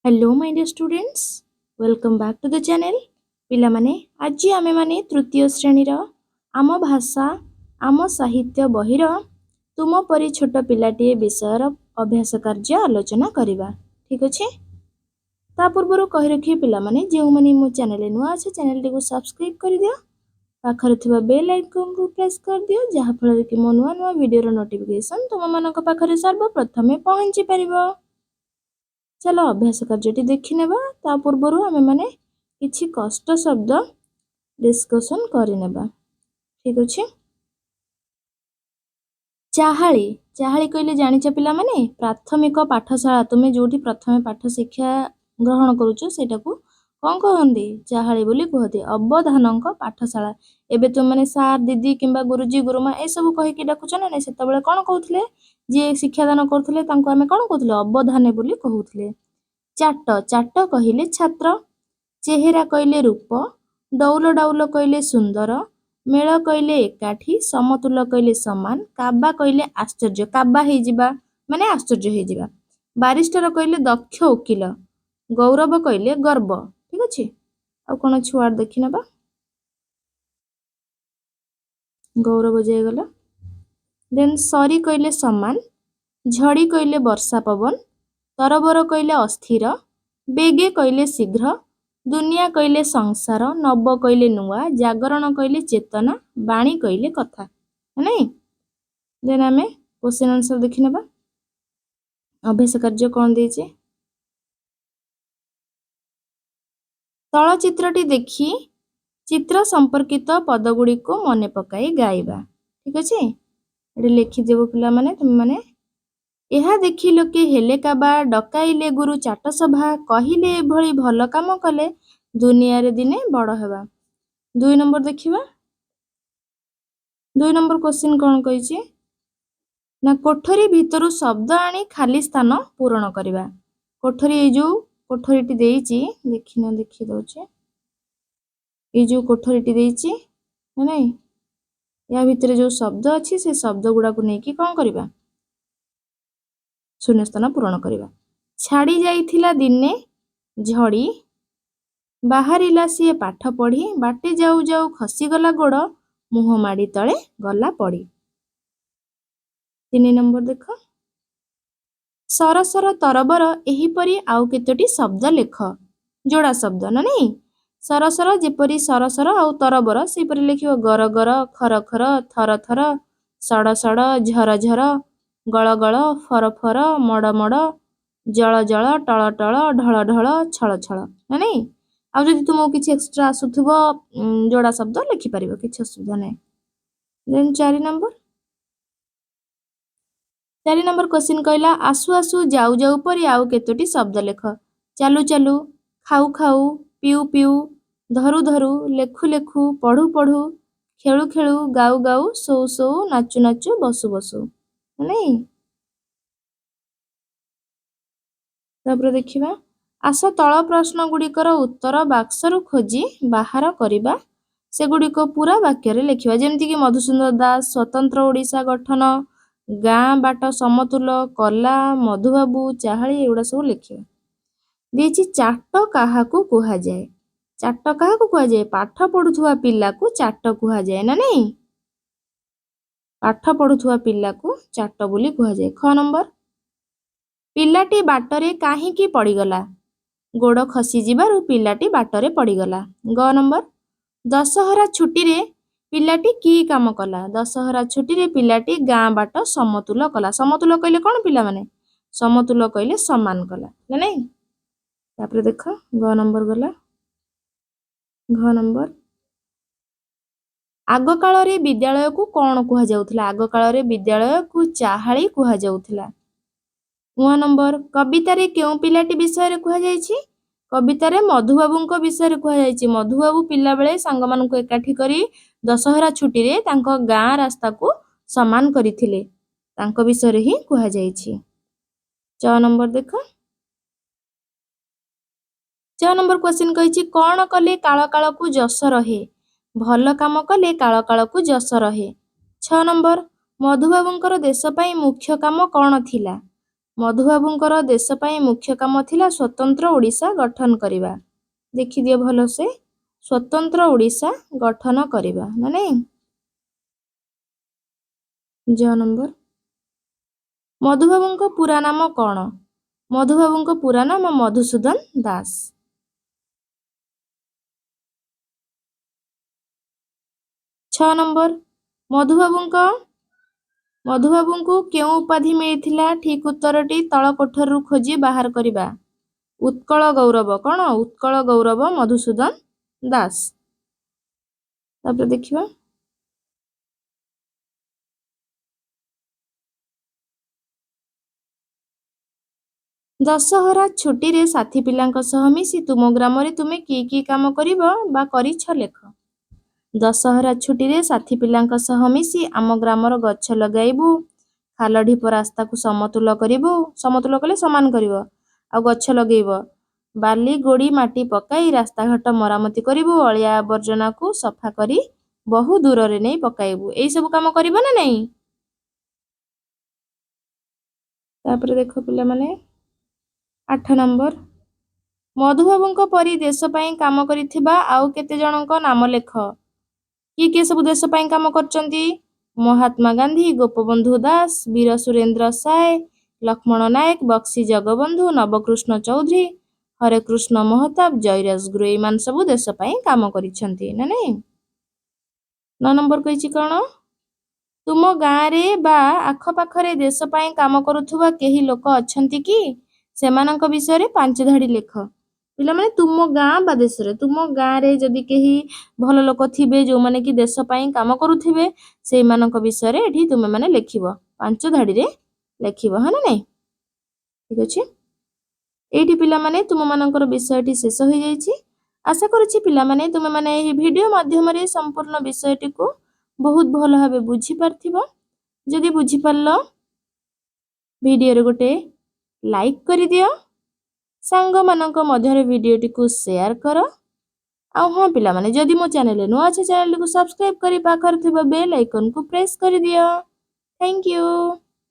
Hello my dear students, welcome back to the channel. ପିଲାମାନେ, ଆଜି ଆମେମାନେ ତୃତୀୟ ଶ୍ରେଣୀର ଆମ ଭାଷା ଆମ ସାହିତ୍ୟ ବହିର ତୁମ ପରି ଛୋଟ ପିଲାଟିଏ ବିଷୟର ଅଭ୍ୟାସ କାର୍ଯ୍ୟ ଆଲୋଚନା କରିବା। ଠିକ୍ ଅଛି? ତା ପୂର୍ବରୁ କହି ରଖିବି ପିଲାମାନେ, ଯେଉଁମାନେ ମୋ ଚ୍ୟାନେଲରେ ନୂଆ ଅଛ, ଚ୍ୟାନେଲଟିକୁ ସବସ୍କ୍ରାଇବ୍ କରିଦିଅ, ପାଖରେ ଥିବା ବେଲ୍ ଆଇକନ୍କୁ ପ୍ରେସ୍ କରିଦିଅ, ଯାହାଫଳରେ କି ମୋ ନୂଆ ନୂଆ ଭିଡ଼ିଓର ନୋଟିଫିକେସନ୍ ତୁମମାନଙ୍କ ପାଖରେ ସର୍ବପ୍ରଥମେ ପହଞ୍ଚି ପାରିବ। ଚାଲ, ଅଭ୍ୟାସ କାର୍ଯ୍ୟଟି ଦେଖିନେବା। ତା ପୂର୍ବରୁ ଆମେମାନେ କିଛି କଷ୍ଟ ଶବ୍ଦ ଡିସ୍କସନ୍ କରିନେବା। ଠିକ୍ ଅଛି? ଚାହାଳି। ଚାହାଳି କହିଲେ ଜାଣିଛ ପିଲାମାନେ? ପ୍ରାଥମିକ ପାଠଶାଳା। ତୁମେ ଯେଉଁଠି ପ୍ରଥମେ ପାଠ ଶିକ୍ଷା ଗ୍ରହଣ କରୁଛ, ସେଇଟାକୁ କ'ଣ କହନ୍ତି? ଚାହାଳି ବୋଲି କୁହନ୍ତି। ଅବଧାନଙ୍କ ପାଠଶାଳା। ଏବେ ତୁମେମାନେ ସାର୍, ଦିଦି କିମ୍ବା ଗୁରୁଜୀ, ଗୁରୁମା ଏସବୁ କହିକି ଡାକୁଛ ନା ନାଇଁ? ସେତେବେଳେ କ'ଣ କହୁଥିଲେ? ଯିଏ ଶିକ୍ଷାଦାନ କରୁଥିଲେ, ତାଙ୍କୁ ଆମେ କ'ଣ କହୁଥିଲେ? ଅବଧାନେ ବୋଲି କହୁଥିଲେ। ଚାଟ। ଚାଟ କହିଲେ ଛାତ୍ର। ଚେହେରା କହିଲେ ରୂପ। ଡଉଲ ଡାଉଲ କହିଲେ ସୁନ୍ଦର। ମେଳ କହିଲେ ଏକାଠି। ସମତୁଲ କହିଲେ ସମାନ। କାବା କହିଲେ ଆଶ୍ଚର୍ଯ୍ୟ। କାବା ହେଇଯିବା ମାନେ ଆଶ୍ଚର୍ଯ୍ୟ ହେଇଯିବା। ବାରିଷ୍ଟର କହିଲେ ଦକ୍ଷ ଓକିଲ। ଗୌରବ କହିଲେ ଗର୍ବ। ଠିକ ଅଛି? ଆଉ କ'ଣ ଅଛି ୱାର୍ଡ ଦେଖିନେବା। ଗୌରବ ଯାଇଗଲା। ଦେନ୍ ସରି କହିଲେ ସମାନ। ଝଡ଼ି କହିଲେ ବର୍ଷା ପବନ। ତରବର କହିଲେ ଅସ୍ଥିର। ବେଗେ କହିଲେ ଶୀଘ୍ର। ଦୁନିଆ କହିଲେ ସଂସାର। ନବ କହିଲେ ନୂଆ। ଜାଗରଣ କହିଲେ ଚେତନା। ବାଣୀ କହିଲେ କଥା, ନାଇଁ? ଦେନ୍ ଆମେ କ୍ୱେଶ୍ଚିନ୍ ଆନ୍ସର ଦେଖିନେବା। ଅଭ୍ୟାସ କାର୍ଯ୍ୟ କ'ଣ ଦେଇଛି? ତଳ ଚିତ୍ରଟି ଦେଖି ଚିତ୍ର ସମ୍ପର୍କିତ ପଦଗୁଡ଼ିକୁ ମନେ ପକାଇ ଗାଇବା। ଠିକ ଅଛି? ଏଠି ଲେଖିଦେବ ପିଲାମାନେ ତୁମେମାନେ। ଏହା ଦେଖି ଲୋକେ ହେଲେ କାବା, ଡକାଇଲେ ଗୁରୁ ଚାଟସଭା, କହିଲେ ଏଭଳି ଭଲ କାମ କଲେ ଦୁନିଆରେ ଦିନେ ବଡ଼ ହେବା। 2 ନମ୍ବର ଦେଖିବା। 2 ନମ୍ବର କ୍ୱେଶ୍ଚିନ୍ କ'ଣ କହିଛି ନା, କୋଠରୀ ଭିତରୁ ଶବ୍ଦ ଆଣି ଖାଲି ସ୍ଥାନ ପୂରଣ କରିବା। କୋଠରୀ, ଏଇ ଯୋଉ କୋଠରୀଟି ଦେଇଛି, ଦେଖିନ, ଦେଖି ଦଉଛି। ଏଇ ଯୋଉ କୋଠରୀଟି ଦେଇଛି ନା ନାଇଁ, ୟା ଭିତରେ ଯୋଉ ଶବ୍ଦ ଅଛି, ସେ ଶବ୍ଦ ଗୁଡାକୁ ନେଇକି କ'ଣ କରିବା? ଶୂନ୍ୟସ୍ଥାନ ପୂରଣ କରିବା। ଛାଡ଼ି ଯାଇଥିଲା ଦିନେ ଝଡ଼ି, ବାହାରିଲା ସିଏ ପାଠ ପଢ଼ି, ବାଟେ ଯାଉ ଯାଉ ଖସିଗଲା ଗୋଡ଼, ମୁହଁ ମାଡ଼ି ତଳେ ଗଲା ପଡ଼ି। 3 ନମ୍ବର ଦେଖ। ସରସର, ତରବର ଏହିପରି ଆଉ କେତୋଟି ଶବ୍ଦ ଲେଖ। ଯୋଡ଼ା ଶବ୍ଦ ନା ନାଇଁ? ସରସର, ଯେପରି ସରସର ଆଉ ତରବର, ସେହିପରି ଲେଖିବ। ଗର ଗର, ଖର ଖର, ଥର ଥର, ସଡ଼ ସଡ଼, ଝର ଝର, ଗଳ ଗଳ, ଫର ଫର, ମଡ଼ ମଡ଼, ଜଳ ଜଳ, ଟଳ ଟଳ, ଢଳ ଢଳ, ଛଳ ଛଳ, ନା ନାଇଁ? ଆଉ ଯଦି ତୁମକୁ କିଛି ଏକ୍ସଟ୍ରା ଆସୁଥିବ ଯୋଡ଼ା ଶବ୍ଦ, ଲେଖିପାରିବ, କିଛି ଅସୁବିଧା ନାହିଁ। ଦେନ୍ 4 ନମ୍ବର। 4 ନମ୍ବର କ୍ୱେଶ୍ଚିନ୍ କହିଲା, ଆସୁ ଆସୁ, ଯାଉ ଯାଉ ପରି ଆଉ କେତୋଟି ଶବ୍ଦ ଲେଖ। ଚାଲୁ ଚାଲୁ, ଖାଉ ଖାଉ, ପିଉ ପିଉ, ଧରୁ ଧରୁ, ଲେଖୁ ଲେଖୁ, ପଢୁ ପଢୁ, ଖେଳୁ ଖେଳୁ, ଗାଉ ଗାଉ, ଶୋଉ ଶୋଉ, ନାଚୁ ନାଚୁ, ବସୁ ବସୁ, ନାଇଁ? ତାପରେ ଦେଖିବା। ଆସ, ତଳ ପ୍ରଶ୍ନ ଗୁଡ଼ିକର ଉତ୍ତର ବାକ୍ସରୁ ଖୋଜି ବାହାର କରିବା, ସେଗୁଡ଼ିକ ପୁରା ବାକ୍ୟରେ ଲେଖିବା। ଯେମିତିକି ମଧୁସୂଦନ ଦାସ, ସ୍ୱତନ୍ତ୍ର ଓଡ଼ିଶା ଗଠନ, ଗାଁ ବାଟ ସମତୁଲ କଲା, ମଧୁବାବୁ, ଚାହାଳି, ଏଗୁଡ଼ା ସବୁ ଲେଖିବା। ଦେଇଛି, ଚାଟ କାହାକୁ କୁହାଯାଏ? ଚାଟ କାହାକୁ କୁହାଯାଏ? ପାଠ ପଢୁଥିବା ପିଲାକୁ ଚାଟ କୁହାଯାଏ, ନା ନାଇଁ? ପାଠ ପଢୁଥିବା ପିଲାକୁ ଚାଟ ବୋଲି କୁହାଯାଏ। ଖ ନମ୍ବର, ପିଲାଟି ବାଟରେ କାହିଁକି ପଡ଼ିଗଲା? ଗୋଡ଼ ଖସିଯିବାରୁ ପିଲାଟି ବାଟରେ ପଡ଼ିଗଲା। ଗ ନମ୍ବର, ଦଶହରା ଛୁଟିରେ ପିଲାଟି କି କାମ କଲା? ଦଶହରା ଛୁଟିରେ ପିଲାଟି ଗାଁ ବାଟ ସମତୁଲ କଲା। ସମତୁଲ କହିଲେ କ'ଣ ପିଲାମାନେ? ସମତୁଲ କହିଲେ ସମାନ କଲା, ନା ନାଇଁ? ତାପରେ ଦେଖ, ଗ ନମ୍ବର ଗଲା। ଘ ନମ୍ବର, ଆଗକାଳରେ ବିଦ୍ୟାଳୟକୁ କ'ଣ କୁହାଯାଉଥିଲା? ଆଗକାଳରେ ବିଦ୍ୟାଳୟକୁ ଚାହାଳି କୁହାଯାଉଥିଲା। ଉଁ ନମ୍ବର, କବିତାରେ କେଉଁ ପିଲାଟି ବିଷୟରେ କୁହାଯାଇଛି? କବିତାରେ ମଧୁବାବୁଙ୍କ ବିଷୟରେ କୁହାଯାଇଛି। ମଧୁବାବୁ ପିଲାବେଳେ ସାଙ୍ଗମାନଙ୍କୁ ଏକାଠି କରି ଦଶହରା ଛୁଟିରେ ତାଙ୍କ ଗାଁ ରାସ୍ତାକୁ ସମାନ କରିଥିଲେ। ତାଙ୍କ ବିଷୟରେ ହିଁ କୁହାଯାଇଛି। ଚ ନମ୍ବର ଦେଖ। ଚ ନମ୍ବର କ୍ୱେଶ୍ଚିନ୍ କହିଛି, କ'ଣ କଲେ କାଳ କାଳକୁ ଯଶ ରହେ? ଭଲ କାମ କଲେ କାଳ କାଳକୁ ଯଶ ରହେ। 6 ନମ୍ବର, ମଧୁବାବୁଙ୍କର ଦେଶ ପାଇଁ ମୁଖ୍ୟ କାମ କ'ଣ ଥିଲା? ମଧୁବାବୁଙ୍କର ଦେଶ ପାଇଁ ମୁଖ୍ୟ କାମ ଥିଲା ସ୍ୱତନ୍ତ୍ର ଓଡ଼ିଶା ଗଠନ କରିବା। ଦେଖିଦିଅ ଭଲସେ, ସ୍ୱତନ୍ତ୍ର ଓଡ଼ିଶା ଗଠନ କରିବା ନା ନାଇଁ? ଜ ନମ୍ବର, ମଧୁବାବୁଙ୍କ ପୁରା ନାମ କ'ଣ? ମଧୁବାବୁଙ୍କ ପୁରା ନାମ ମଧୁସୂଦନ ଦାସ। 6 ନମ୍ବର, ମଧୁବାବୁଙ୍କୁ କେଉଁ ଉପାଧି ମିଳିଥିଲା? ଠିକ୍ ଉତ୍ତରଟି ତଳ କୋଠରୀରୁ ଖୋଜି ବାହାର କରିବା। ଉତ୍କଳ ଗୌରବ। କ'ଣ? ଉତ୍କଳ ଗୌରବ ମଧୁସୂଦନ ଦାସ। ତାପରେ ଦେଖିବା, ଦଶହରା ଛୁଟିରେ ସାଥୀ ପିଲାଙ୍କ ସହ ମିଶି ତୁମ ଗ୍ରାମରେ ତୁମେ କି କି କାମ କରିବ ବା କରିଛ ଲେଖ। ଦଶହରା ଛୁଟିରେ ସାଥୀ ପିଲାଙ୍କ ସହ ମିଶି ଆମ ଗ୍ରାମର ଗଛ ଲଗାଇବୁ, ଖାଲ ଢିପ ରାସ୍ତାକୁ ସମତୁଲ କରିବୁ। ସମତୁଲ କଲେ ସମାନ କରିବ, ଆଉ ଗଛ ଲଗେଇବ। ବାଲି ଗୋଡ଼ି ମାଟି ପକାଇ ରାସ୍ତାଘାଟ ମରାମତି କରିବୁ। ଅଳିଆ ଆବର୍ଜନାକୁ ସଫା କରି ବହୁ ଦୂରରେ ନେଇ ପକାଇବୁ। ଏଇସବୁ କାମ କରିବ ନା ନାଇଁ? ତାପରେ ଦେଖ ପିଲାମାନେ, 8 ନମ୍ବର, ମଧୁବାବୁଙ୍କ ପରି ଦେଶ ପାଇଁ କାମ କରିଥିବା ଆଉ କେତେ ଜଣଙ୍କ ନାମ ଲେଖ। କିଏ କିଏ ସବୁ ଦେଶ ପାଇଁ କାମ କରିଛନ୍ତି? ମହାତ୍ମା ଗାନ୍ଧୀ, ଗୋପବନ୍ଧୁ ଦାସ, ବୀର ସୁରେନ୍ଦ୍ର ସାଏ, ଲକ୍ଷ୍ମଣ ନାୟକ, ବକ୍ସି ଜଗବନ୍ଧୁ, ନବକୃଷ୍ଣ ଚୌଧୁରୀ, ହରେକୃଷ୍ଣ ମହତାବ, ଜୟରାଜଗୁରୁ, ଏଇମାନେ ସବୁ ଦେଶ ପାଇଁ କାମ କରିଛନ୍ତି ନା ନାଇଁ? 9 ନମ୍ବର କହିଛି କ'ଣ? ତୁମ ଗାଁରେ ବା ଆଖପାଖରେ ଦେଶ ପାଇଁ କାମ କରୁଥିବା କେହି ଲୋକ ଅଛନ୍ତି କି? ସେମାନଙ୍କ ବିଷୟରେ 5 ଧାଡ଼ି ଲେଖ। ପିଲାମାନେ, ତୁମ ଗାଁ ବା ଦେଶରେ, ତୁମ ଗାଁରେ ଯଦି କେହି ଭଲ ଲୋକ ଥିବେ ଯେଉଁମାନେ କି ଦେଶ ପାଇଁ କାମ କରୁଥିବେ, ସେଇମାନଙ୍କ ବିଷୟରେ ଏଠି ତୁମେମାନେ ଲେଖିବ, 5 ଧାଡ଼ିରେ ଲେଖିବ, ହଁ ନା ନାଇଁ? ଠିକ୍ ଅଛି। ଏଇଠି ପିଲାମାନେ ତୁମମାନଙ୍କର ବିଷୟଟି ଶେଷ ହୋଇଯାଇଛି। ଆଶା କରୁଛି ପିଲାମାନେ ତୁମେମାନେ ଏହି ଭିଡ଼ିଓ ମାଧ୍ୟମରେ ସମ୍ପୂର୍ଣ୍ଣ ବିଷୟଟିକୁ ବହୁତ ଭଲ ଭାବେ ବୁଝିପାରିଥିବ। ଯଦି ବୁଝିପାରିଲ, ଭିଡ଼ିଓରେ ଗୋଟେ ଲାଇକ୍ କରିଦିଅ, ସାଙ୍ଗମାନଙ୍କ ମଧ୍ୟରେ ଭିଡ଼ିଓଟିକୁ ସେୟାର କର। ଆଉ ହଁ ପିଲାମାନେ, ଯଦି ମୋ ଚ୍ୟାନେଲରେ ନୂଆ ଅଛ, ଚ୍ୟାନେଲଟିକୁ ସବସ୍କ୍ରାଇବ୍ କରି ପାଖରେ ଥିବା ବେଲ୍ ଆଇକନ୍କୁ ପ୍ରେସ୍ କରିଦିଅ। Thank you.